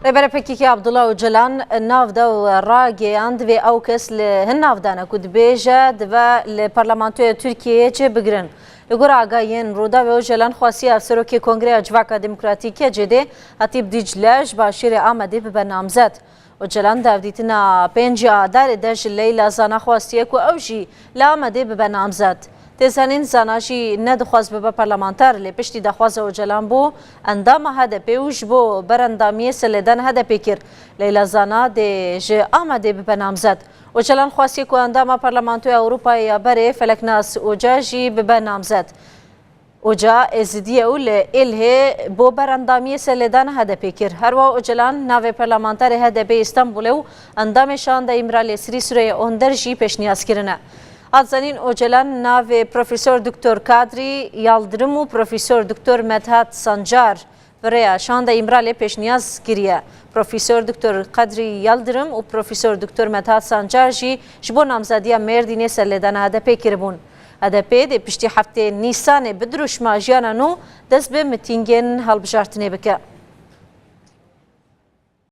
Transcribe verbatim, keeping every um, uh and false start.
Rêberê P K K Abdullah Ocalan nav da û ragihand vê ew kes li hin nav dane ku dibêje dibe li Parlamentoya Tirkiyeyê cih bigirin. Li gor agahiyên Rûdawê, Ocalan xwestiye Serokê Kongreya Civaka Demokratîk, K C D, Hatîp Dîcle ji başêrê Amedê bibe namzet. Ocalan di hevdîtina pêncî Adarê de ji Leyla Zana xwestiye ku ew jî li Amedê bibe namzet. Tê zanîn, Zana jî nedixwest bibe parlamenter, lê piştî daxwaza Ocalan bû endama H D P û ji bo berendamiyê serlêdana H D P kir. Leyla Zana dê ji Amedê bibe namzet. Ocalan xwestiye ku endama Parlamentoya Ewropayê ya berê Feleknas Oca jî bibe namzet. Oca Êzidî ye û li Êlihê bo berendamiyê serlêdana H D P kir. Her wiha Ocalan navê parlamenterê H D P Îstanbulê û endamê Şanda Îmraliyê Silîsireyê Onder jî pêşniyaz kirine. Hat zanîn, Ocalan navê Profesor Doktor Kadrî Yaldirim û Profesor Doktor Medhat Sancar bi rêya Şanda Îmraliyê pêşniyaz kiriye. Profesor Doktor Kadrî Yaldirim û Profesor Doktor Medhat Sancar jî ji bo namzediya Mêrdînê serlêdana H D P kiribûn. H D P dê piştî heftê Nîsanê bi dirûşma Jiyana Nû dest bi mitîngên hilbijartinê bike.